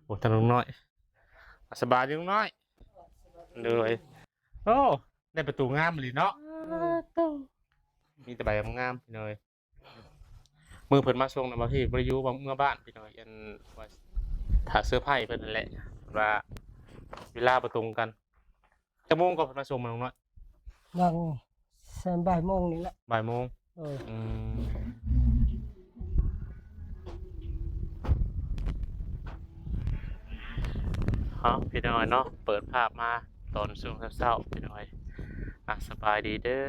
ໂອ້ ທາງລຸງນ້ອຍ ສະບາຍດີລຸງນ້ອຍ. ໂດຍ. ໂອ້ ໄດ້ປະຕູງາມອີ່ຫຼີເນາະ. ມີແຕ່ໃບງາມໆ ພີ່ນ້ອງເອີຍ. ມື້ເພິ່ນມາສົ່ງນະ ບາງທີບໍ່ໄດ້ຢູ່ ເມືອບ້ານ ພີ່ນ້ອງເອີຍ. ອັນວ່າຖ້າເຊີໄພເພິ່ນນັ້ນແຫຼະ ວ່າເວລາບໍ່ຕົງກັນ. ຈັກໂມງກໍເພິ່ນມາສົ່ງ ມາລຸງນ້ອຍ? ຫວ່າງ ແຊມ ບ່າຍໂມງນີ້ແຫຼະ. ບ່າຍໂມງ. ເອີ ອືມ. ເອົາ ພີ່ນ້ອງເນາະ ເປີດພາບມາຕອນຊ່ວງເຊົ້າໆ ພີ່ນ້ອງ. ອ່ະ ສະບາຍດີເດີ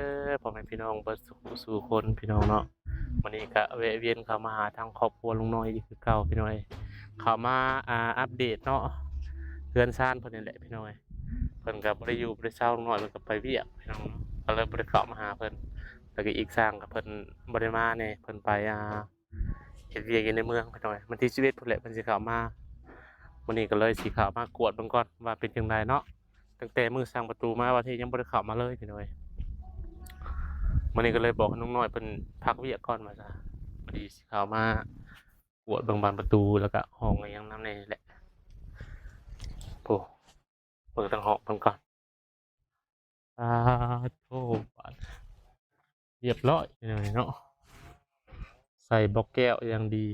ພໍ່ແມ່ພີ່ນ້ອງເບິດສູ່ຜູ້ສູ່ຄົນ ພີ່ນ້ອງເນາະ. ມື້ນີ້ກະແວະວຽນເຂົ້າມາຫາທາງຄອບຄົວລຸງນ້ອຍອີກຄືເກົ່າ ພີ່ນ້ອງເອີຍ. ເຂົ້າມາ ອ່າ ອັບເດດເນາະ ເຮືອນຊານເພິ່ນນີ້ແຫຼະ ພີ່ນ້ອງເອີຍ. ເພິ່ນກະບໍ່ໄດ້ຢູ່ບໍ່ໄດ້ເຊົາ ລຸງນ້ອຍເພິ່ນກະໄປວຽກ ພີ່ນ້ອງເນາະ ກະເລີຍບໍ່ໄດ້ເຂົ້າມາຫາເພິ່ນ. ແລ້ວກະອີກຢ່າງກະເພິ່ນບໍ່ໄດ້ມາແດ່ ເພິ່ນໄປ ອ່າ ເຮັດວຽກຢູ່ໃນເມືອງ ພີ່ນ້ອງເອີຍ. ວັນທີສິບເອັດພຸ້ນແຫຼະເພິ່ນຊິເຂົ້າມາ. ມື້ນີ້ກະເລີຍຊິເຂົ້າມາກວດເບິ່ງກ່ອນວ່າເປັນຈັ່ງໃດເນາະ. ຕັ້ງແຕ່ມື້ສ້າງປະຕູມາ ວ່າທີ່ຍັງບໍ່ໄດ້ເຂົ້າມາເລີຍ ພີ່ນ້ອງເອີຍ. ມື້ນີ້ກະເລີຍບອກໃຫ້ລຸງນ້ອຍເພິ່ນພັກວຽກກ່ອນວ່າຊະ. ພໍດີຊິເຂົ້າມາກວດເບິ່ງບານປະຕູ ແລ້ວກະຫ້ອງອີ່ຫຍັງນຳແດ່ແຫຼະ. ໂອ້ ເບິ່ງທາງຫ້ອງເພິ່ນກ່ອນ. ປາໂທ້ ບາດຮຽບຮ້ອຍ ພີ່ນ້ອງເນາະ. ໃສ່ບລັອກແກ້ວຢ່າງດີ.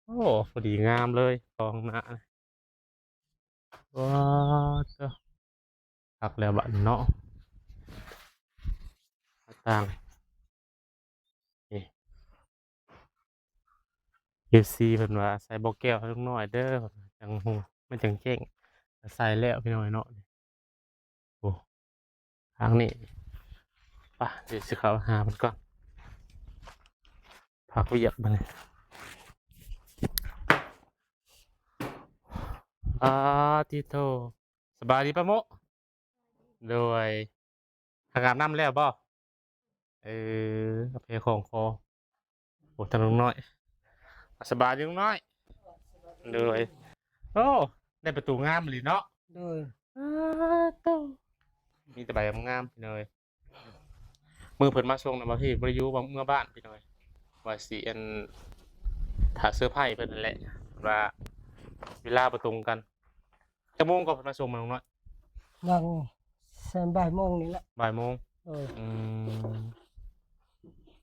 ໂອ້ ພໍດີງາມເລີຍ ຫ້ອງໜ້າ. ວ້າ ເຕີ ຄັກແລ້ວບາດນີ້ເນາະ. ໜ້າຕ່າງນີ້ ເອັຟຊີເພິ່ນວ່າໃສ່ບລັອກແກ້ວໃຫ້ລຸງນ້ອຍເດີ ຈັ່ງຮູ້ ມັນຈັ່ງແຈ້ງ. ໃສ່ແລ້ວ ພີ່ນ້ອງເນາະ. ໂອ້ ທາງນີ້ ໄປ ດຽວຊິເຂົ້າຫາເພິ່ນກ່ອນ ພັກວຽກບາດນີ້. ອາ ຕິໂທ ສະບາຍດີປ້າໂມະ. ໂດຍ ຫາກອາບນ້ຳແລ້ວບໍ່? ເອີ ກາເຟຂອງຄໍ. ໂອ້ ທາງລຸງນ້ອຍ ສະບາຍດີລຸງນ້ອຍ. ໂດຍ. ໂອ້ ໄດ້ປະຕູງາມອີ່ຫຼີເນາະ. ໂດຍ. ອາ ໂຕ ມີແຕ່ໃບງາມໆ ພີ່ນ້ອງເອີຍ. ມື້ເພິ່ນມາສົ່ງນະ ບາງທີບໍ່ໄດ້ຢູ່ ເມືອບ້ານ ພີ່ນ້ອງເອີຍ. ວ່າຊິ ອັນ ຖ້າເຊີໄພເພິ່ນນັ້ນແຫຼະ ວ່າເວລາບໍ່ຕົງກັນ. ຈັກໂມງກໍເພິ່ນມາສົ່ງ ມາລຸງນ້ອຍ? ຫວ່າງ ແຊມ ບ່າຍໂມງນີ້ແຫຼະ. ບ່າຍໂມງ. ໂດຍ. ອືມ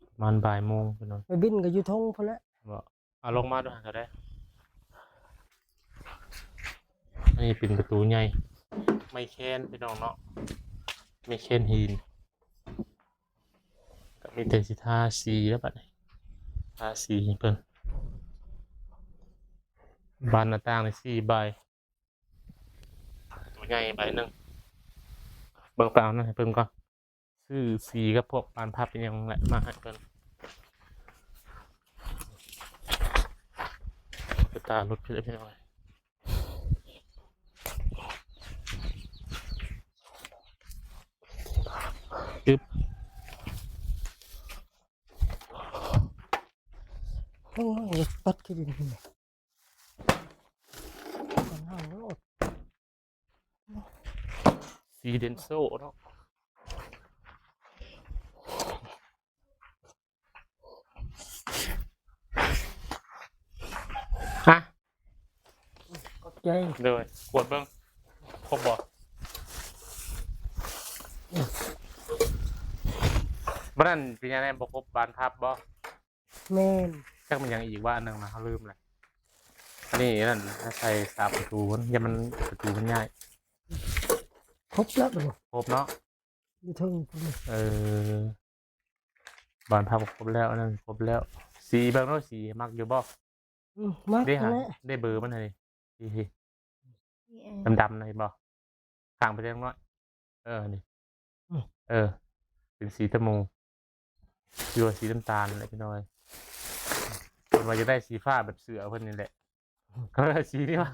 ປະມານບ່າຍໂມງ ພີ່ນ້ອງ. ໄປບິນກໍຢູ່ທົ່ງພຸ້ນແຫຼະ. ບໍ່ ເອົາລົງມາດູຫັ້ນກໍໄດ້. ອັນນີ້ເປັນປະຕູໃຫຍ່ ໄມ້ແຄນ ພີ່ນ້ອງເນາະ ໄມ້ແຄນຫີນ. ກໍມີແຕ່ຊິທາສີແລ້ວບັດນີ້ ທາສີໃຫ້ເພິ່ນ. ບານໜ້າຕ່າງນີ້ສີ່ໃບ ໂຕໃຫຍ່ໃບໜຶ່ງ. ເບິ່ງ ໄປເອົານັ້ນໃຫ້ເພິ່ນກ່ອນ. ຊື້ສີກັບພວກບານພັບອີ່ຫຍັງແຫຼະມາໃຫ້ເພິ່ນ. ໄປຕາລົດພີ່ນ້ອງເອີຍ. ອຶບ ໂອ້ຍ ປັດຄືດິນ. ສີເດນໂຊເນາະ. ຮະ ຂອບໃຈ. ໂດຍ. ກວດເບິ່ງ ຄົບບໍ່? ບໍ່ນັ້ນເປັນຫຍັງແນ່ ບໍ່ຄົບບານພັບບໍ່? ແມ່ນ. ຈັກແມ່ນຫຍັງອີກວ່າ ອັນໜຶ່ງນະ ເຮົາລືມແລ້ວ. ອັນນີ້ນັ້ນ ໃສ່ສາກປະຕູມັນ ຢ່າມັນ ປະຕູມັນຍ້າຍ. ຄົບແລ້ວບັດນີ້. ຄົບເນາະ ຢູ່ເທິງພຸ້ນ. ເອີ ບານພັບຄົບແລ້ວ ອັນນັ້ນຄົບແລ້ວ. ສີເບິ່ງເນາະ ສີມັກຢູ່ບໍ່? ອືມ ມັກ ເດ້ຫາ ແຫຼະ ເດ້ເບີມັນຫັ້ນນີ້ ນີ້ ນີ້ ເອີ ດຳໆ ນະ ເຫັນບໍ່? ຂ້າງໄປທາງນ້ອຍ ເອີ ນີ້ ອືມ ເອີ ເປັນສີຕະໂມ ຫຼືວ່າສີນ້ຳຕານແຫຼະ ພີ່ນ້ອງເອີຍ. ເພິ່ນວ່າຢາກໄດ້ສີຟ້າແບບເສືອເພິ່ນນີ້ແຫຼະ ກໍເລີຍເອົາສີນີ້ມາ.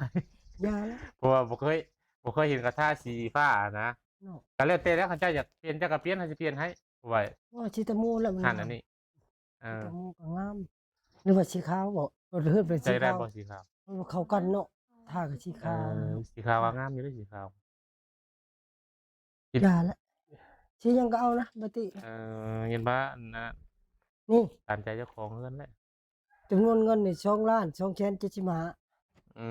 ຢ່າລະ ເພາະວ່າບໍ່ເຄີຍ ບໍ່ເຄີຍເຫັນເຂົາທາສີຟ້ານະ. ເນາະ ກໍແລ້ວແຕ່ແລ້ວ ຄັນເຈົ້າຢາກປ່ຽນ ເຈົ້າກໍປ່ຽນ ເຮົາຊິປ່ຽນໃຫ້. ໂອ້ຍ ວ່າສີຕະໂມແລ້ວມັນ ຫັ້ນ ອັນນີ້ ເອີ ສີຕະໂມກໍງາມ. ຫຼືວ່າສີຂາວບໍ? ເອີ ເຮືອນເປັນສີຂາວ ຈະໄດ້ບໍ່ສີຂາວ? ມັນບໍ່ເຂົ້າກັນເນາະ ທາກັບສີຂາວ. ເອີ ສີຂາວກໍງາມຢູ່ເດ້ ສີຂາວ. ຢ່າລະ ສີຫຍັງກໍເອົານະ ບໍ່ຕິ. ເອີ ເຫັນວ່າອັນນະ ນີ້ ຕາມໃຈເຈົ້າຂອງເຮືອນແຫຼະ. ຈຳນວນເງິນນີ້ ສອງລ້ານສອງແສນເຈັດສິບຫ້າ. ອື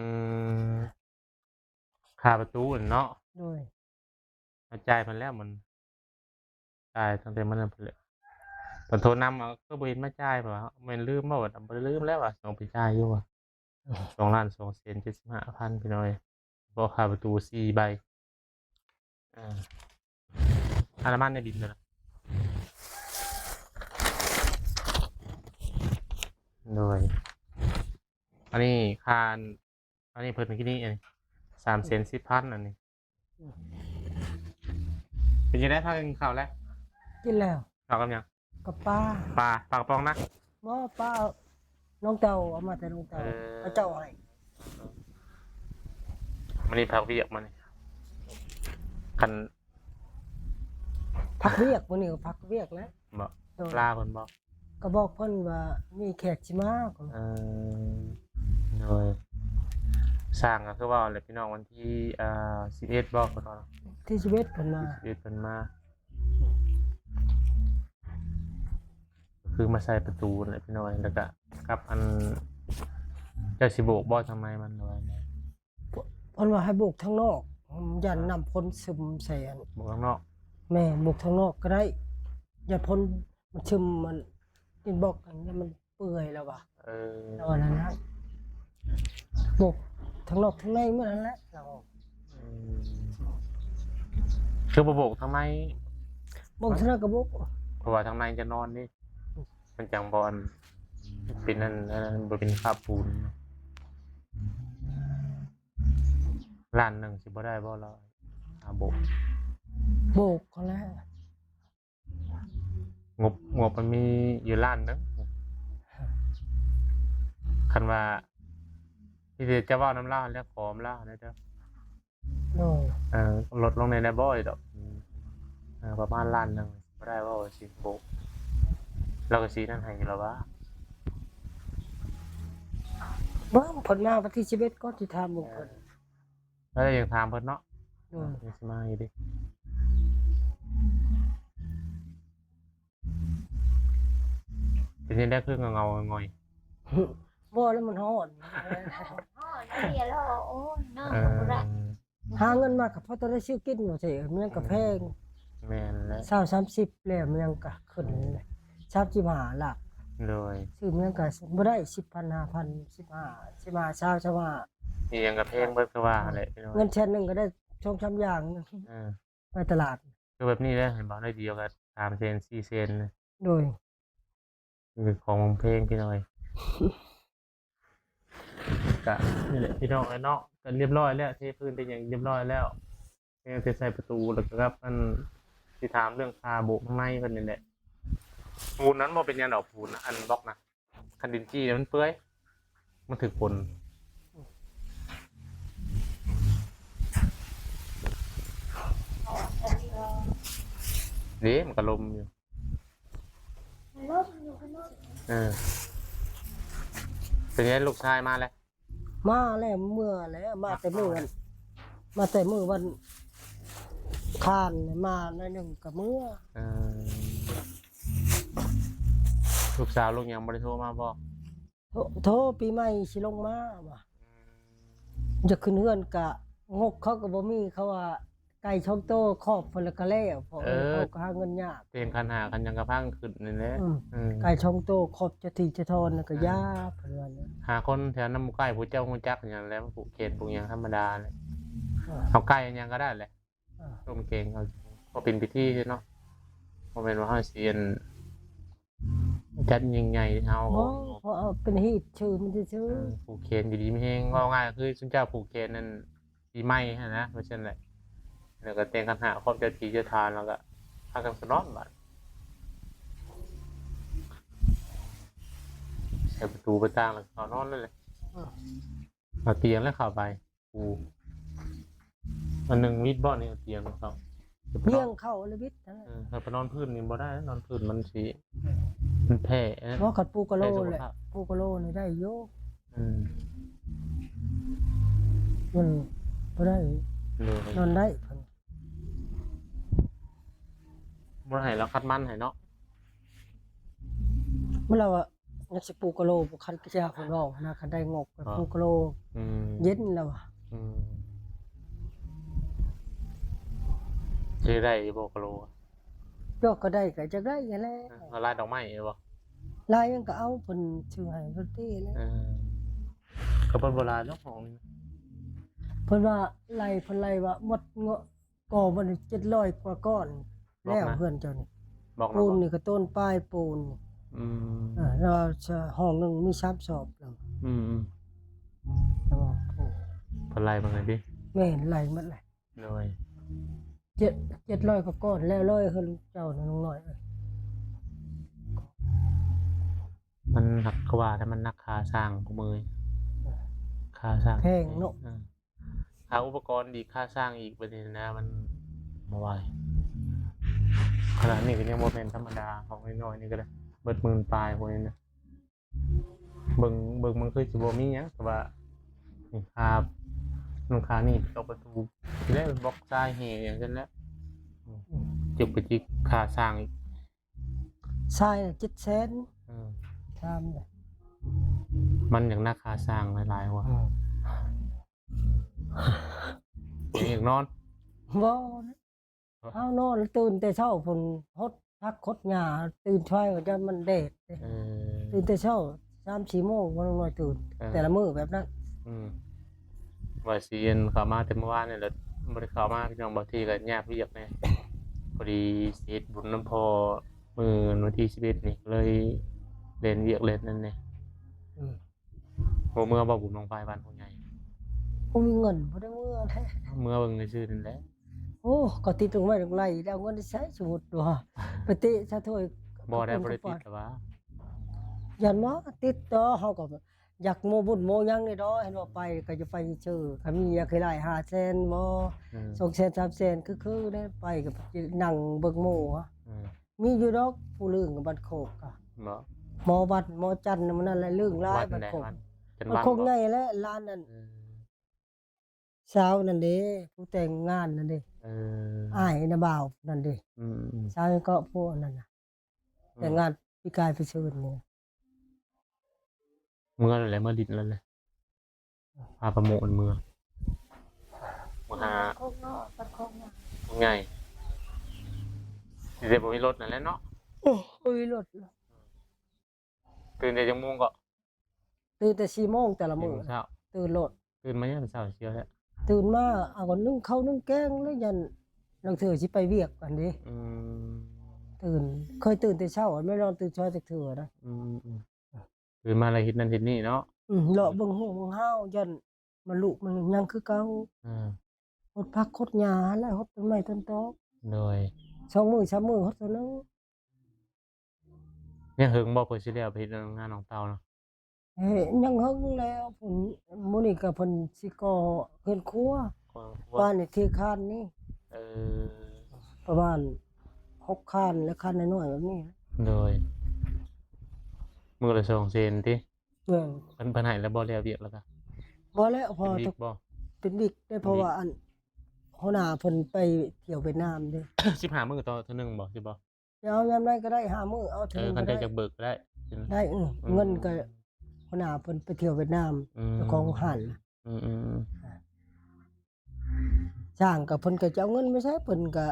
ຄ່າປະຕູຫັ້ນເນາະ. ໂດຍ ມາຈ່າຍເພິ່ນແລ້ວ ມັນຈ່າຍຕັ້ງແຕ່ມື້ນັ້ນພຸ້ນແຫຼະ. ເພິ່ນໂທນຳ ເອົາ ຄືບໍ່ເຫັນມາຈ່າຍ ເພິ່ນວ່າ ແມ່ນລືມບໍ່? ວ່າ ບໍ່ໄດ້ລືມແລ້ວວ່າ ຕ້ອງໄປຈ່າຍຢູ່ວ່າ ສອງລ້ານສອງແສນເຈັດສິບຫ້າພັນ ພີ່ນ້ອງເອີຍ ເພາະຄ່າປະຕູສີ່ໃບ. ອ່າ ອາ ນ້ຳມັນໃນບິນນັ້ນນະ. ໂດຍ ອັນນີ້ຄ່າ ອັນນີ້ເພິ່ນກິນນີ້ ອັນນີ້ສາມແສນສິບພັນ ອັນນີ້. ເປັນຈັ່ງໃດ ພາກັນກິນເຂົ້າແລ້ວ? ກິນແລ້ວ. ເຂົ້າກັບຫຍັງ? ກັບປາ. ປາ ປາກະປ໋ອງນະ? ບໍ່ ປານ້ອງເຕົ່າ ເອົາມາແຕ່ນ້ອງເຕົ່າ. ເອີ ເຂົາເຈົ້າໃຫ້. ມື້ນີ້ພັກວຽກ ມື້ນີ້ ຄັນ ພັກວຽກ ມື້ນີ້ກໍພັກວຽກແຫຼະ. ບໍ່ ໂດຍ ລາເພິ່ນບໍ່? ກໍບອກເພິ່ນວ່າມີແຂກຊິມາ. ເອີ ໂດຍ ຊ່າງກໍຄືເວົ້າແຫຼະ ພີ່ນ້ອງ ວັນທີ ອ່າ ສິບເອັດບໍ່ ເພິ່ນວ່າ? ທີສິບເອັດເພິ່ນມາ. ທີສິບເອັດເພິ່ນມາ ກໍຄືມາໃສ່ປະຕູແຫຼະ ພີ່ນ້ອງ ແລ້ວກໍກັບ ອັນ ເຈົ້າຊິໂບກບໍ່ທາງໃນມັນ ຫຼືວ່າແນວໃດ? ເພິ່ນວ່າໃຫ້ໂບກທາງນອກ ຢ້ານນ້ຳຝົນຊຶມໃສ່ ອັນ ໂບກທາງນອກ. ແມ່ນ ໂບກທາງນອກກໍໄດ້ ຢ້ານຝົນມັນຊຶມ ມັນດິນບລັອກ ອັນນີ້ມັນເປື່ອຍແລ້ວວ່າ. ເອີ ແລ້ວອັນນັ້ນນະ ໂບກທາງນອກທາງໃນໝົດຫັ້ນແຫຼະ. ອືມ ຄືບໍ່ໂບກທາງໃນ? ໂບກທາງໃນກໍໂບກ ເພາະວ່າທາງໃນຈະນອນເດ້ ມັນຈັ່ງບໍ່ ອັນ ເປັນ ອັນ ອັນ ບໍ່ເປັນຄາບປູນ. ລ້ານໜຶ່ງຊິບໍ່ໄດ້ບໍ່ລະ ຫາໂບກ? ໂບກຫັ້ນແຫຼະ. ງົບ ງົບມັນມີຢູ່ລ້ານໜຶ່ງ. ຄັນວ່າທີ່ຈະເວົ້ານຳລາວແລ້ວ ຂໍນຳລາວແດ່ເດີ. ໂດຍ ເອີ ລົດລົງແດ່ໄດ້ບໍ່ດອກ? ເອີ ປະມານລ້ານໜຶ່ງ ບໍ່ໄດ້ບໍ່ ຊິໂບກ ລາວກໍຊິນັ້ນໃຫ້ຢູ່ລະວ່າ. ເບິ່ງເພິ່ນມາວັນທີສິບເອັດ ກໍຊິຖາມເບິ່ງເພິ່ນ. ເອີ ລາວຍັງຖາມເພິ່ນເນາະ. ໂດຍ ຍັງຊິມາຢູ່ເດ. ເປັນຈັ່ງໃດຄືເຫງົາໆຫງອຍໆ? ບໍ່ແລ້ວ ມັນຮ້ອນ. ຮ້ອນ ອັນນີ້ລະ ໂອ້ຍ ນອນ ເອີ ບໍ່ໄດ້. ຫາເງິນມາກໍພໍແຕ່ໄດ້ຊື້ກິນວ່າຊີ້ ມັນຫຍັງກໍແພງ. ແມ່ນແຫຼະ ຊາວ ສາມສິບແລ້ວ ມັນຫຍັງກໍຂຶ້ນແຫຼະ ສາມສິບຫ້າຫຼັກ. ໂດຍ ຊື້ມັນຫຍັງກໍບໍ່ໄດ້ ສິບພັນ ຫ້າພັນ ສິບຫ້າ ສິບຫ້າ ຊາວ ຊາວຫ້າ ອີຫຍັງກໍແພງເບິດຄືວ່າຫັ້ນແຫຼະ. ເງິນແສນໜຶ່ງກໍໄດ້ສອງສາມຢ່າງ. ເອີ ໄປຕະຫຼາດ ຄືແບບນີ້ເດ້ ເຫັນບໍ່? ໜ້ອຍດຽວກໍສາມແສນ ສີ່ແສນ. ໂດຍ ຄືຂອງແພງພີ່ນ້ອງເອີຍ. ກະນີ້ແຫຼະພີ່ນ້ອງເອີຍເນາະ ກະລຽບຮ້ອຍແລ້ວ ເທພື້ນເປັນຫຍັງລຽບຮ້ອຍແລ້ວ ຍັງແຕ່ໃສ່ປະຕູ ແລ້ວກໍກັບ ອັນ ຊິຖາມເລື່ອງຄ່າໂບກທາງໃນເພິ່ນນີ້ແຫຼະ. ປູນນັ້ນບໍ່ເປັນຫຍັງດອກ ປູນ ອັນ ບລັອກນະ ຄັນດິນຈີ່ມັນເປື່ອຍ ມັນຖືກຝົນເດ້ ມັນກໍລົມຢູ່. ເອີ ເປັນໄງ ລູກຊາຍມາແລ້ວ? ມາແລ້ວ ເມືອແລ້ວ ມາແຕ່ມື້ວັນ ມາແຕ່ມື້ວັນຄານ ມາໜ້ອຍໜຶ່ງກໍເມືອ. ເອີ ລູກສາວລູກຫຍັງບໍ່ໄດ້ໂທມາບໍ່? ໂທ ໂທປີໃໝ່ຊິລົງມາວ່າ ອືມ ຢາກຂຶ້ນເຮືອນກະງົບເຂົາກໍບໍ່ມີ ເຂົາວ່າໄກ່ສອງໂຕຄອບເພິ່ນລະກະແລ້ວ ເພາະ ເອີ ເຂົາກໍຫາເງິນຍາກ ແຕ່ງຂັນຫ້າຂັນຫຍັງກະພາກັນຂຶ້ນນີ້ແຫຼະ. ອືມ ອືມ ໄກ່ສອງໂຕຄອບເຈົ້າທີ່ເຈົ້າທອນນະກະ ເອີ ຢ່າເພິ່ນວ່າ. ຫາຄົນແຖວນຳໃກ້ຜູ້ເຈົ້າຮູ້ຈັກຫຍັງແຫຼະ ຜູກແຂນຜູກຫຍັງທຳມະດາແຫຼະ. ເອີ ເອົາໄກ່ຫຍັງກໍໄດ້ແຫຼະ. ເອີ ຕົ້ມແກງເອົາ ພໍເປັນພິທີເນາະ ບໍ່ແມ່ນວ່າເຮົາຊິ ອັນ ຈັດຍິ່ງໃຫຍ່ເຮົາ ບໍ່ ເພາະເອົາເປັນຮີດຊື່ມັນຊື່ໆ. ເອີ ຜູກແຂນຢູ່ດີມີແຮງ ເວົ້າງ່າຍຄືຊຸມເຈົ້າຜູກແຂນນັ້ນປີໃໝ່ຫັ້ນນະ ວ່າຊັ້ນແຫຼະ ແລ້ວກໍແຕ່ງຂັນຫ້າຄອບເຈົ້າທີ່ເຈົ້າທານ ແລ້ວກໍພາກັນຂຶ້ນນອນບາດ ໃສ່ປະຕູປະຕ່າງ ແລ້ວເຂົ້ານອນເລີຍ. ເອີ ເອົາຕຽງແລ້ວເຂົ້າໄປ. ໂອ້ ອັນໜຶ່ງວິດບໍ່ນີ້ ເອົາຕຽງເຂົ້າ ຕຽງເຂົ້າລະວິດນັ້ນແຫຼະ. ເອີ ຖ້າໄປນອນພື້ນນີ້ບໍ່ໄດ້ ນອນພື້ນມັນຊິ ມັນແພ້ນະ. ບໍ່ ຄັນປູກະໂລແຫຼະ ປູກະໂລນີ້ໄດ້ຢູ່. ອືມ ມັນບໍ່ໄດ້ ໂດຍ ນອນໄດ້ ບໍ່ໃຫ້ລາວຄັດມັນໃຫ້ເນາະ. ມັນລາວວ່າ ຍັງຊິປູກະໂລ ຄັນກະຢາເພິ່ນເວົ້ານະ ຄັນໄດ້ງົບກໍ ອໍ ປູກະໂລ. ອືມ ເຢັນລະວ່າ. ອືມ ຊິໄດ້ຢູ່ບໍ່ກະໂລ? ໂຍກກໍໄດ້ ກໍຈັກໄດ້ຫັ້ນແຫຼະ. ເອີ ເອົາລາຍດອກໄມ້ບໍ່? ລາຍຫຍັງກໍເອົາ ເພິ່ນຊື້ໃຫ້ເພິ່ນຕິແຫຼະ. ເອີ ກໍເພິ່ນບໍ່ຫຼາຍດອກຂອງນີ້. ເພິ່ນວ່າໄລ່ ເພິ່ນໄລ່ວ່າໝົດເງາະ ກໍມັນເຈັດຮ້ອຍກວ່າກ້ອນ ບອກນະ ແລ້ວເຮືອນເຈົ້ານີ້ ບອກນະ ປູນນີ້ກໍຕົ້ນປາຍປູນ. ອືມ ເອີ ແລ້ວຫ້ອງໜຶ່ງມີສາມສອບແລ້ວ. ອືມໆ ແລ້ວວ່າ ໂອ້ ເພິ່ນໄລ່ເບິ່ງໃຫ້ຕິ. ແມ່ນ ໄລ່ໝົດແຫຼະ. ໂດຍ ເຈັດ ເຈັດຮ້ອຍກວ່າກ້ອນແລ້ວເລີຍ ເຮືອນເຈົ້ານະ ລຸງນ້ອຍເອີຍ. ມັນໜັກ ຄືວ່າແຫຼະ ມັນໜັກຄ່າສ້າງຄູ່ມື້ ຄ່າສ້າງແພງເນາະ. ເອີ ຄ່າອຸປະກອນອີກ ຄ່າສ້າງອີກ ບັດນີ້ນະ ມັນບໍ່ໄຫວ. ຂະໜາດນີ້ກໍຍັງບໍ່ແມ່ນທຳມະດາ ຂອງນ້ອຍໆນີ້ກໍໄດ້ເບິດໝື່ນປາຍພຸ້ນນີ້ນະ. ເບິ່ງ ເບິ່ງມັນຄືຊິບໍ່ມີຫຍັງ ແຕ່ວ່ານີ້ຄ່າ ມັນຄ່ານີ້ ຕອກປະຕູ ແລ້ວບລັອກຊາຍແຫ່ຫຍັງຊັ້ນແຫຼະ. ອືມ ຈຸກໄປຈິກຄ່າສ້າງອີກ ຊາຍເຈັດແສນ. ເອີ ຊາຍ ມັນຢາກໜັກຄ່າສ້າງຫຼາຍໆວ່າ. ເອີ ຢາກນອນ ບໍ່ນະ. ເຮົານອນຕື່ນແຕ່ເຊົ້າພຸ້ນ ຫົດຜັກຫົດຫຍ້າ ຕື່ນສວາຍກໍຢ້ານມັນແດດເດ້. ເອີ ຕື່ນແຕ່ເຊົ້າສາມສີ່ໂມງ ບໍ່ນ້ອຍຕື່ນ. ເອີ ແຕ່ລະມື້ແບບນັ້ນ. ອືມ ວ່າຊິອັນເຂົ້າມາແຕ່ມື້ວານນີ້ແຫຼະ ບໍ່ໄດ້ເຂົ້າມາ ພີ່ນ້ອງ ບາງທີກໍຍາກວຽກແດ່. ພໍດີຊິເຮັດບຸນນຳພໍ່ມື້ວັນທີສິບເອັດນີ້ ເລີຍແລ່ນວຽກແລ່ນນັ້ນແດ່. ອືມ ບໍ່ເມືອບໍ່ ບຸນບັ້ງໄຟບ້ານຜູ້ໃຫຍ່? ບໍ່ມີເງິນ ບໍ່ໄດ້ເມືອແທ້. ເມືອເບິ່ງຊື່ໆນັ້ນແຫຼະ. ໂອ້ ກໍຕິດລົງໄວ້ລົງໄລ່ ແລ້ວເງິນໄດ້ໃຊ້ ສົມມຸດວ່າ ໄປເຕະຊະຖ້ວຍ. ບໍ່ໄດ້ ບໍ່ໄດ້ຕິດແຕ່ວ່າ ຢ້ານວ່າຕິດຕໍ່ ເຮົາກໍຢາກໂມບຸນໂມຫຍັງນີ້ດອກ ເຫັນວ່າໄປກໍຈະໄປຊື່ ຄັນມີຢາກໃຫ້ຫຼາຍຫ້າແສນບໍ່ ເອີ ສອງແສນ ສາມແສນ ຄືໆໄດ້ໄປ ກໍນັ່ງເບິ່ງໂມ. ເອີ ມີຢູ່ດອກຜູ້ລຶ້ງບ້ານໂຄກກະ ບໍ່ ໝໍວັດ ໝໍຈັນ ມື້ນັ້ນແຫຼະລຶ້ງຫຼາຍ ວັດ ບ້ານໂຄກ ວັດ ວັດໂຄກໃຫຍ່ແຫຼະ ຫຼານນັ້ນ. ເອີ ສາວນັ້ນເດ້ ຜູ້ແຕ່ງງານນັ້ນເດ້. ເອີ ອ້າຍນະບ່າວນັ້ນເດ້. ອືມໆ ສາວກໍຜູ້ນັ້ນນະ ອືມ ແຕ່ງງານປີກາຍໄປຊື່ນີ້. ເມືອແລ້ວແຫຼະ ເມືອດິນແລ້ວແຫຼະ ພາປະໂມດເມືອ ມາຫາ ໂຄກນ້ອຍ ບ້ານໂຄກໃຫຍ່ ໂຄກໃຫຍ່. ຊິໄດ້ບໍ່ມີລົດນັ້ນແຫຼະເນາະ. ໂອ້ ບໍ່ມີລົດ. ຕື່ນແຕ່ຈັກໂມງເກາະ? ຕື່ນແຕ່ສີ່ໂມງແຕ່ລະມື້ ຕື່ນເຊົ້າ ຕື່ນໂລດ. ຕື່ນມາຍາມເຊົ້າສຽວແທ້. ຕື່ນມາເອົາໜຶ້ງເຂົ້າໜຶ້ງແກງ ແລ້ວຢ້ານລາງເທື່ອຊິໄປວຽກຫັ້ນເດ້. ອືມ ຕື່ນ ເຄີຍຕື່ນແຕ່ເຊົ້າ ແມ່ນນອນຕື່ນສວາຍຈັກເທື່ອນະ. ອືມໆ ຕື່ນມາແລ້ວເຮັດນັ້ນເຮັດນີ້ເນາະ. ອືມ ເລາະເບິ່ງຫົວເບິ່ງຫາວ ຢ້ານມັນລຸກມັນຍັງຄືເກົ່າ. ເອີ ຫົດຜັກຫົດຫຍ້າຫັ້ນແຫຼະ ຫົດຕົ້ນໄມ້ຕົ້ນຕອກ. ໂດຍ ສອງມື້ສາມມື້ຫົດເທື່ອໜຶ່ງ. ຍັງເຫິງບໍ່ເພິ່ນຊິແລ້ວໄປເຮັດງານນ້ອງເຕົ້ານະ? ເອີ ຍັງເຫິງແລ້ວ ພຸ້ນ ມື້ນີ້ກໍເພິ່ນຊິກໍ່ເຮືອນຄົວ ກໍ່ເຮືອນຄົວ ບ້ານເທຄານນີ້. ເອີ ປະມານຫົກຄານ ແລະຄານນ້ອຍໆແບບນີ້. ໂດຍ ມື້ລະສອງແສນຕິ? ແມ່ນ. ເພິ່ນ ເພິ່ນໃຫ້ແລ້ວບໍ່ ແລ້ວວຽກແລ້ວກະ? ບໍ່ແລ້ວ ເປັນວິກບໍ່? ເປັນວິກເດ້ ເປັນວິກເດ້ ເພາະວ່າອັນຫົວໜ້າເພິ່ນໄປທ່ຽວຫວຽດນາມເດ້. ສິບຫ້າມື້ຕໍ່ເທື່ອໜຶ່ງບໍ່ ຊິບໍ່? ຈະເອົາຍາມໃດກໍໄດ້ ຫ້າມື້ເອົາເທື່ອໜຶ່ງ. ເອີ ຄັນເຈົ້າຢາກເບີກກໍໄດ້. ໄດ້ ເອີ ອືມ ເງິນກໍຫົວໜ້າເພິ່ນໄປທ່ຽວຫວຽດນາມ. ອືມ ເຈົ້າຂອງຮ້ານ. ອືມໆໆ ຈ້າງກໍເພິ່ນກໍຈະເອົາເງິນມາໃຊ້ ເພິ່ນກໍ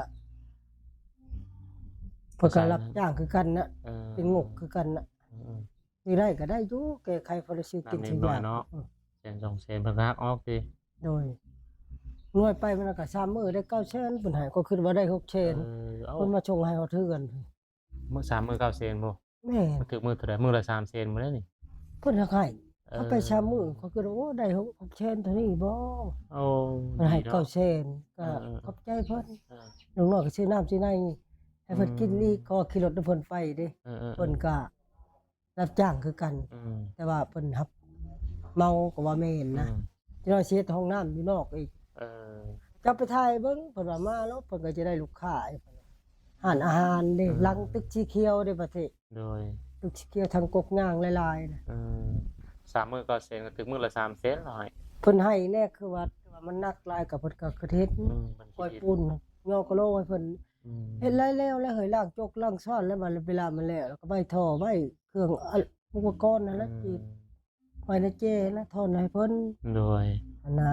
ເພິ່ນກໍຮັບຈ້າງຄືກັນນະ. ເອີ ເປັນງົກຄືກັນນະ. ອືມໆ ຊິໄດ້ກໍໄດ້ຢູ່ ແກ້ໄຂພໍໄດ້ຊື້ກິນຊື້ຢາກເນາະ. ອືມ ແສນສອງແສນເພິ່ນກໍຫັກອອກຕິ? ໂດຍ ໜ່ວຍໄປມັນກໍສາມມື້ໄດ້ເກົ້າແສນ ເພິ່ນໃຫ້ ກໍຄິດວ່າໄດ້ຫົກແສນ. ເອີ ເອົາ ເພິ່ນມາສົ່ງໃຫ້ຮອດເຮືອນ. ມື້ ສາມມື້ເກົ້າແສນບໍ່? ແມ່ນ. ມັນຖືກມື້ເທົ່າໃດ? ມື້ລະສາມແສນບໍ່ໄດ້ນີ້? ເພິ່ນໃຫ້ ເອີ ເອົາໄປສາມມື້ ຂ້ອຍຄິດວ່າ ໂອ້ ໄດ້ຫົກ ຫົກແສນເທົ່ານີ້ບໍ່? ໂອ້ ເພິ່ນໃຫ້ເກົ້າແສນ ກໍ ເອີໆ ຂອບໃຈເພິ່ນ. ເອີ ນ້ອງນ້ອຍກໍຊື້ນ້ຳຊື້ໃນໃຫ້ເພິ່ນກິນອີກ ອືມ ກໍຂີ່ລົດນຳເພິ່ນໄປເດ້. ເອີໆ ເພິ່ນກໍ ຮັບຈ້າງຄືກັນ. ອືມ ແຕ່ວ່າເພິ່ນຮັບເມົາກໍວ່າແມ່ນນະ. ອືມ ຈັກໜ້ອຍຊິເຮັດຫ້ອງນ້ຳຢູ່ນອກອີກ. ເອີ ເຈົ້າໄປຖ່າຍເບິ່ງ ເພິ່ນວ່າມາໂລດ ເພິ່ນກໍຈະໄດ້ລູກຄ້າ. ຮ້ານອາຫານເດ້ ເອີ ຫຼັງຕຶກສີຂຽວເດ້ປະເທດ. ໂດຍ ຕຶກສີຂຽວທາງກົກຍາງຫຼາຍໆນະ. ເອີ ສາມມື້ເກົ້າແສນ ກໍຖືກມື້ລະສາມແສນແລ້ວໃຫ້. ເພິ່ນໃຫ້ແດ່ ຄືວ່າ ແຕ່ວ່າມັນໜັກຫຼາຍ ກໍເພິ່ນກໍຄືເຮັດ. ອືມ ເພິ່ນ ປ່ອຍປູນ ຍໍກະໂລໃຫ້ເພິ່ນ. ອືມ ເຮັດຫຼາຍແລ້ວແລ້ວເຮີ້ຍ ລ້າງຈົກລ້າງຊ້ອນແລ້ວ ບັດເວລາມັນແລ້ວ ແລ້ວກໍໄວ້ທໍ່ໄວ້ເຄື່ອງ ອະ ອຸປະກອນນັ້ນແຫຼະ ອືມ ຈີດໄວ້ໃນເຈນະ ຖອນໃຫ້ເພິ່ນ. ໂດຍ ຫັ້ນນະ.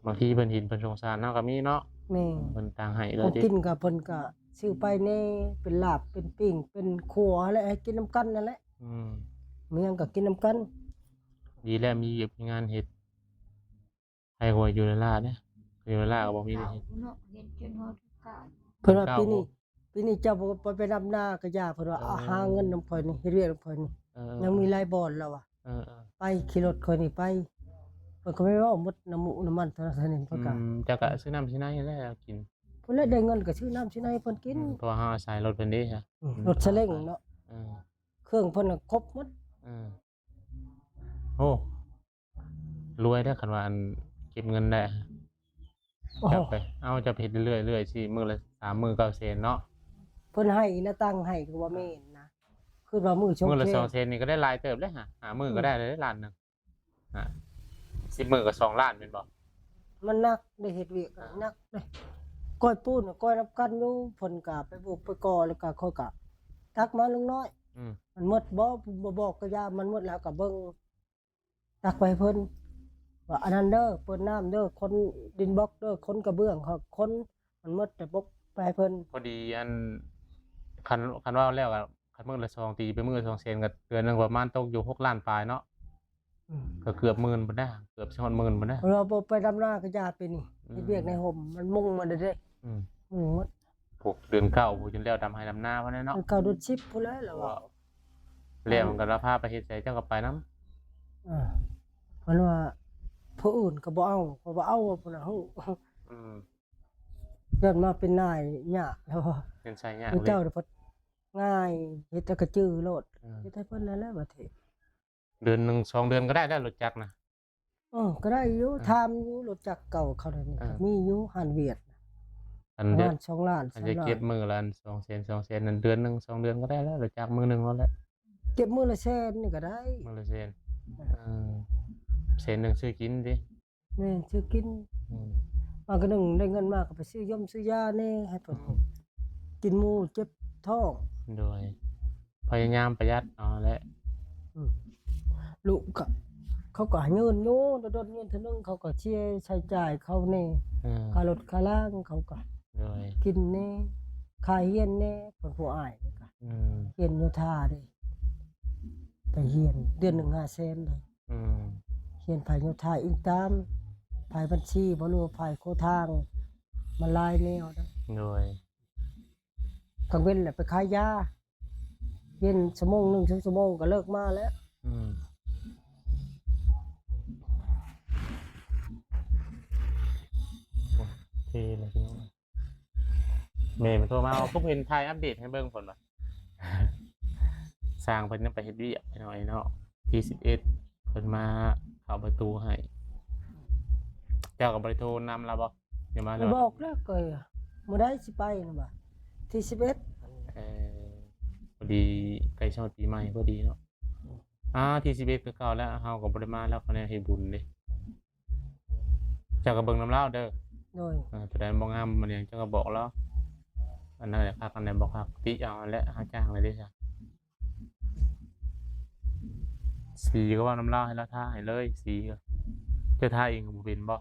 ບາງທີເພິ່ນເຫັນເພິ່ນສົງສານເຮົາກໍມີເນາະ. ແມ່ນ ເພິ່ນຕ່າງໃຫ້ເລີຍຕິ. ຂອງກິນກໍເພິ່ນກໍຊື້ໄປແດ່ ເປັນລາບ ເປັນປີ້ງ ເປັນຂົ້ວຫັ້ນແຫຼະ ໃຫ້ກິນນຳກັນນັ້ນແຫຼະ. ອືມ ມີຫຍັງກໍກິນນຳກັນ. ດີແລ້ວ ມີວຽກມີງານເຮັດ. ໃຜກໍວ່າຢູ່ນາລາເດ້ ຢູ່ນາລາກໍບໍ່ມີເຮັດ. ເນາະ ເຮັດຈົນຮອດການ ເພິ່ນວ່າປີນີ້ ປີນີ້ເຈົ້າບໍ່ໄປ ໄປດຳນາກໍຢ່າ ເພິ່ນວ່າ. ເອີ ເອົາ ຫາເງິນນຳຂ້ອຍນີ້ ເຮັດວຽກນຳຂ້ອຍນີ້. ເອີ ຍັງມີຫຼາຍບ່ອນລາວວ່າ. ເອີໆ ໄປຂີ່ລົດຂ້ອຍນີ້ໄປ. ເພິ່ນກໍໄປເວົ້າໝົດ ນ້ຳໝູກນ້ຳມັນເທົ່ານັ້ນເທົ່ານີ້. ເພິ່ນກໍ ອືມ ເຈົ້າກໍຊື້ນ້ຳຊື້ໃນແລ້ວກິນ. ເພິ່ນລະໄດ້ເງິນກໍຊື້ນ້ຳຊື້ໃນໃຫ້ເພິ່ນກິນ. ອືມ ເພາະວ່າເຮົາອາໄສລົດເພິ່ນເດ້. ອືມ ລົດສະເລັງເນາະ. ເອີ ເຄື່ອງເພິ່ນນະຄົບໝົດ. ເອີ ໂອ້ ລວຍເດ້ ຄັນວ່າອັນເກັບເງິນໄດ້. ໂອ້ ເຈົ້າໄປ ເອົາ ເຈົ້າໄປເຮັດເລື້ອຍໆ ຊິມື້ລະສາມໝື່ນເກົ້າແສນເນາະ. ເພິ່ນໃຫ້ນະ ຕັ້ງໃຫ້ກໍບໍ່ແມ່ນນະ. ຄືວ່າມື້ ມື້ລະສອງແສນນີ້ກໍໄດ້ຫຼາຍເຕີບເດ້. ຫ້າ ຫ້າມື້ກໍໄດ້ເລີຍ ລ້ານໜຶ່ງ. ຫ້າ ສິບມື້ກໍສອງລ້ານແມ່ນບໍ່? ມັນໜັກເດ້ ເຮັດວຽກ ອ່າ ໜັກເດ້. ກ້ອຍປູນ ກ້ອຍນຳກັນຢູ່ ເພິ່ນກໍໄປບຸກໄປກໍ່ ແລ້ວກໍຂ້ອຍກໍຕັກມາລຸງນ້ອຍ. ອືມ ມັນໝົດບໍ່? ບໍ່ບອກກໍຢ່າ ມັນໝົດແລ້ວກໍເບິ່ງ ຕັກໄປໃຫ້ເພິ່ນ ວ່າອັນນັ້ນເດີ ເປີດນ້ຳເດີ ຄົນດິນບລັອກເດີ ຄົນກະເບື້ອງ ຄົນ ມັນໝົດແຕ່ບົກໄປໃຫ້ເພິ່ນ. ພໍດີອັນ ຄັນ ຄັນເວົ້າແລ້ວກໍ ຄັນມື້ລະສອງ ຕີເປັນມື້ລະສອງແສນ ກໍເດືອນໜຶ່ງປະມານຕົກຢູ່ຫົກລ້ານປາຍເນາະ. ອືມ ກໍເກືອບໝື່ນພຸ້ນນະ ເກືອບຊິຮອດໝື່ນພຸ້ນນະ. ເຮົາບໍ່ໄປດຳນາກໍຢ່າໄປນີ້ ອືມ ເຮັດວຽກໃນຮົ່ມ ມັນມຸງໝົດເດ້. ອືມ ມຸງໝົດ. ໂອ້ ເດືອນເກົ້າພຸ້ນ ຈົນແລ້ວດຳໄຮ່ດຳນາພຸ້ນແຫຼະເນາະ. ເດືອນເກົ້າເດືອນສິບພຸ້ນແຫຼະລາວວ່າ. ແລ້ວມັນກໍລາພາໄປເຮັດໃສ ເຈົ້າກໍໄປນຳ. ເອີ ເພິ່ນວ່າຜູ້ອື່ນກໍບໍ່ເອົາ ກໍບໍ່ເອົາ ເພິ່ນວ່າ. ອືມ ຍ້ອນມາເປັນນາຍຍາກແລ້ວ ເປັນຊາຍຍາກ. ເຈົ້າເດ ເພິ່ນງ່າຍ ເຮັດແລ້ວກໍຈື່ໂລດ. ເອີ ເຮັດໃຫ້ເພິ່ນນັ້ນແຫຼະ ປະເທດ. ເດືອນໜຶ່ງສອງເດືອນກໍໄດ້ແລ້ວ ລົດຈັກນະ. ເອີ ກໍໄດ້ຢູ່. ເອີ ຖາມຢູ່ ລົດຈັກເກົ່າເຂົານັ້ນ ເອີ ມີຢູ່ຮ້ານຫວຽດ ອັນເດີ ປະມານສອງລ້ານ ອັນຈະເກັບມື້ລະສອງແສນ ສອງແສນນັ້ນ ເດືອນໜຶ່ງສອງເດືອນກໍໄດ້ແລ້ວ ລົດຈັກມື້ໜຶ່ງເນາະແຫຼະ. ເກັບມື້ລະແສນນີ້ກໍໄດ້ ມື້ລະແສນ. ເອີ ເອີ ແສນໜຶ່ງຊື້ກິນຕິ. ແມ່ນ ຊື້ກິນ. ອືມ ບາງກະໜຶ່ງໄດ້ເງິນມາກໍໄປຊື້ຢົມຊື້ຢາແດ່ໃຫ້ເພິ່ນ ອືມ ກິນໝູເຈັບທ້ອງ. ໂດຍ ພະຍາຍາມປະຢັດເອົາແຫຼະ. ອືມ ລູກກໍ ເຂົາກໍໃຫ້ເງິນຢູ່ ດົນໆເງິນເທື່ອໜຶ່ງ ເຂົາກໍເສຍໃຊ້ຈ່າຍເຂົາແດ່. ເອີ ຄ່າລົດຄ່າລາງເຂົາກໍ ໂດຍ ກິນແດ່ ຄ່າຮຽນແດ່. ເພິ່ນຜູ້ອ້າຍນີ້ກໍ ອືມ ຮຽນໂຍທາເດ້ ໄປຮຽນເດືອນໜຶ່ງຫ້າແສນເດ້. ອືມ ຮຽນພາກໂຍທາອີງຕາມ ພາກບັນຊີບໍ່ ຫຼືວ່າພາກໂຄທາງ ມັນຫຼາຍແນວເດ້. ໂດຍ ກາງເວັນແຫຼະໄປຂາຍຢາ ຮຽນຊົ່ວໂມງໜຶ່ງ ສອງຊົ່ວໂມງກໍເລີກມາແລ້ວ. ອືມ ໂອເຄເລີຍພີ່ນ້ອງ. ແມ່ເພິ່ນໂທມາ ເອົາ ຄືເຫັນຖ່າຍອັບເດດໃຫ້ເບິ່ງ ເພິ່ນວ່າ ຊ່າງເພິ່ນຍັງໄປເຮັດວຽກ ພີ່ນ້ອງເອີຍເນາະ. ທີສິບເອັດ ເພິ່ນມາເຂົ້າປະຕູໃຫ້. ເຈົ້າກໍບໍ່ໄດ້ໂທນຳລາວບໍ່? ຍັງມາ ບອກແລ້ວກໍມື້ໃດຊິໄປນະວ່າ ທີສິບເອັດ. ເອີ ພໍດີໃກ້ຊິຮອດປີໃໝ່ພໍດີເນາະ. ອ່າ ທີສິບເອັດຄືເກົ່າແລ້ວ ເຮົາກໍບໍ່ໄດ້ມາແລ້ວ ເຂົາແນວເຮັດບຸນເດ້. ເຈົ້າກໍເບິ່ງນຳລາວເດີ. ໂດຍ ເອີ ຕົວໃດບໍ່ງາມມັນຫຍັງ ເຈົ້າກໍບອກລາວ ອັນນັ້ນແຫຼະຄັກ ອັນໃດບໍ່ຄັກ ຕິເອົາຫັ້ນແຫຼະ ຫາຈ້າງເລີຍເດ້. ສີກໍເວົ້ານຳລາວໃຫ້ລາວທາໃຫ້ເລີຍ. ສີກໍ ເຈົ້າທາເອງກໍບໍ່ເປັນບໍ່?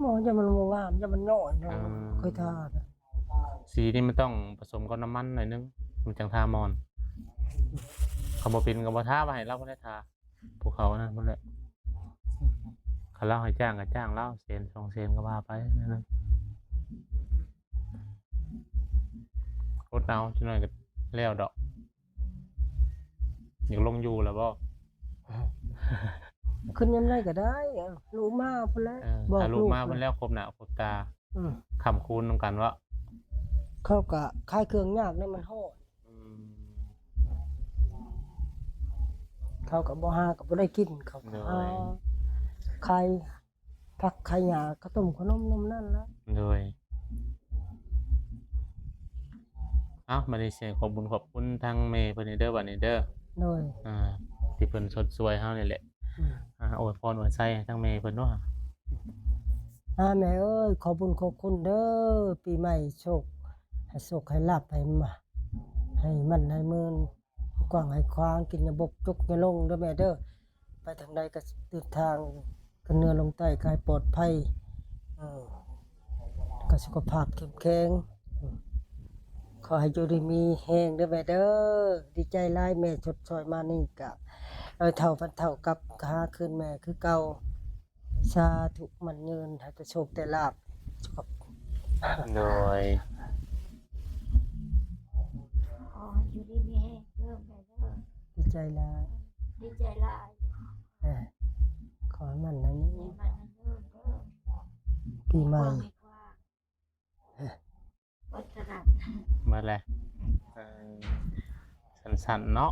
ບໍ່ ຢ້ານມັນບໍ່ງາມ ຢ້ານມັນນ້ອຍເນາະ. ເອີ ບໍ່ເຄີຍທານະ. ສີນີ້ມັນຕ້ອງປະສົມກັບນ້ຳມັນໜ້ອຍໜຶ່ງ ມັນຈັ່ງທາມ່ອນ. ຄັນບໍ່ເປັນກໍບໍ່ທາ ວ່າໃຫ້ລາວບໍ່ໄດ້ທາ ພວກເຂົານັ້ນພຸ້ນແຫຼະ. ຄັນລາວໃຫ້ຈ້າງກໍຈ້າງລາວ ແສນສອງແສນກໍວ່າໄປນັ້ນນະ. ອົດເອົາ ຈັກໜ້ອຍກໍແລ້ວດອກ. ຢາກລົງຢູ່ແລ້ວບໍ່? ຂຶ້ນຍາມໃດກໍໄດ້ ລູກມາພຸ້ນແຫຼະ. ເອີ ບອກ ຖ້າລູກມາພຸ້ນແລ້ວ ຄົບໜ້າຄົບຕາ. ອືມ ຄ້ຳຄູນນຳກັນເວາະ. ເຂົາກະຂາຍເຄື່ອງຍາກໃນມັນຮ້ອນ. ອືມ ເຂົາກະບໍ່ຫາກະບໍ່ໄດ້ກິນ ເຂົາກະຫາ ໂດຍ ຂາຍຜັກຂາຍຫຍ້າ ເຂົ້າຕົ້ມເຂົ້າໜົມ ນົມນັ້ນລະ. ໂດຍ ເອົ້າ ບັດນີ້ຊິໃຫ້ຂອບບຸນຂອບຄຸນທາງແມ່ເພິ່ນເດີ ບັດນີ້ເດີ. ໂດຍ ອ່າ ທີ່ເພິ່ນຊົດຊ່ວຍເຮົານີ້ແຫຼະ. ອືມ ອ່າ ອວຍພອນອວຍໄຊໃຫ້ທາງແມ່ເພິ່ນເນາະ. ອ່າ ແມ່ເອີຍ ຂອບບຸນຂອບຄຸນເດີ ປີໃໝ່ໂຊກ ໃຫ້ໂຊກໃຫ້ລາບ ໃຫ້ມາ ໃຫ້ໝັ້ນໃຫ້ເມີນ ກວ້າງໃຫ້ຂວາງ ກິນຢ່າບົກ ຈົກຢ່າລົງເດີແມ່ເດີ. ໄປທາງໃດກໍເດີນທາງຂຶ້ນເໜືອລົງໃຕ້ ກໍໃຫ້ປອດໄພ ກໍສຸຂະພາບເຂັ້ມແຂງ ຂໍໃຫ້ຢູ່ດີມີແຮງເດີແມ່ເດີ. ດີໃຈຫຼາຍ ແມ່ຊົດຊ່ອຍມານີ້ກະຮ້ອຍເທົ່າພັນເທົ່າກັບຫາຄືນແມ່ຄືເກົ່າ. ສາທຸ ໝັ້ນຍືນ ໃຫ້ແຕ່ໂຊກແຕ່ລາບ. ໂດຍ ຂໍໃຫ້ຢູ່ດີມີແຮງເດີແມ່ເດີ. ດີໃຈຫຼາຍ ດີໃຈຫຼາຍ. ເອີ ຂໍໃຫ້ໝັ້ນນຳນີ້ ໃຫ້ໝັ້ນນຳເດີ ປີໃໝ່ ໃຫ້ກວ້າງ ເອີ ເບິດແລ້ວ ເອີ ສັ້ນໆເນາະ.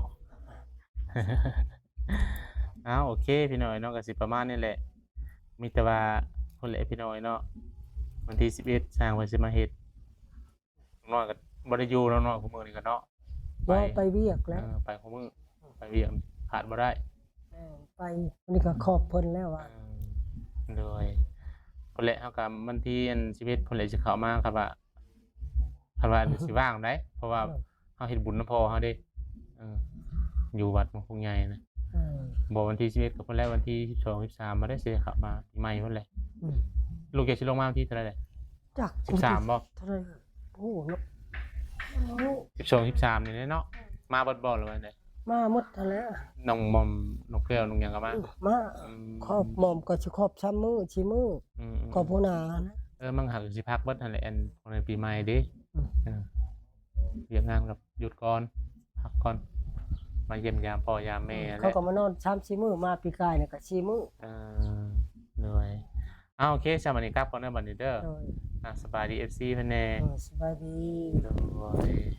ອ້າວ ໂອເຄ ພີ່ນ້ອງເນາະ ກໍຊິປະມານນີ້ແຫຼະ. ມີແຕ່ວ່າພຸ້ນແຫຼະພີ່ນ້ອງເນາະ ວັນທີສິບເອັດ ຊ່າງເພິ່ນຊິມາເຮັດ. ນ້ອຍກໍບໍ່ໄດ້ຢູ່ແລ້ວເນາະ ຄູ່ມື້ນີ້ກໍເນາະ. ບໍ່ ໄປ ໄປວຽກແລ້ວ ເອີ ໄປຄູ່ມື້ ໄປວຽກຂາດບໍ່ໄດ້. ແມ່ນ ໄປ ອັນນີ້ກໍຂອບເພິ່ນແລ້ວວ່າ ເອີ ໂດຍ ພຸ້ນແຫຼະ ເຮົາກໍວັນທີອັນສິບເອັດພຸ້ນແຫຼະຊິເຂົ້າມາ ຄັນວ່າ ຄັນວ່າຊິວ່າງໄດ໋ ເພາະວ່າ ເອີ ເຮົາເຮັດບຸນນຳພໍ່ເຮົາເດ້. ເອີ ຢູ່ວັດມັງຄົງໃຫຍ່ນະ. ເອີ ບໍ່ ວັນທີສິບເອັດກໍພຸ້ນແຫຼະ ວັນທີສິບສອງ ສິບສາມ ມາໄດ້ ຊິໄດ້ເຂົ້າມາປີໃໝ່ພຸ້ນແຫຼະ. ອືມ ລູກເຈົ້າຊິລົງມາວັນທີເທົ່າໃດແຫຼະ? ຈັກ ສິບສາມບໍ່? ເທົ່າໃດ? ໂອ້ເນາະ ສິບສອງ ສິບສາມນີ້ແຫຼະເນາະ. ມາເບິດບໍ່ ຫຼືວ່າໃດ? ມາໝົດຫັ້ນແຫຼະ ນ້ອງໝອມ ນ້ອງແກ້ວ ນ້ອງຫຍັງກໍມາ. ອືມ ມາ ອືມ ຂອບໝອມກໍຊິຂອບສາມມື້ ສີ່ມື້. ອືມໆ ຂອບຫົວໜ້ານະ. ເອີ ມັງຫາກຊິພັກເບິດຫັ້ນແຫຼະ ອັນ ໃນປີໃໝ່ເດ້. ອືມ ເອີ ວຽກງານກໍຢຸດກ່ອນ ພັກກ່ອນ ມາຢ້ຽມຢາມພໍ່ຢາມແມ່. ອືມ ແຫຼະ ເຂົາກໍມານອນສາມສີ່ມື້ ມາປີກາຍນີ້ກໍສີ່ມື້. ເອີ ໂດຍ. ອ້າວ ໂອເຄ ສຳລັບມື້ນີ້ກັບກ່ອນເດີບັດນີ້ເດີ. ໂດຍ. ອ່າ ສະບາຍດີ ເອັຟຊີ ເພິ່ນແດ່. ໂດຍ ສະບາຍດີ. ໂດຍ.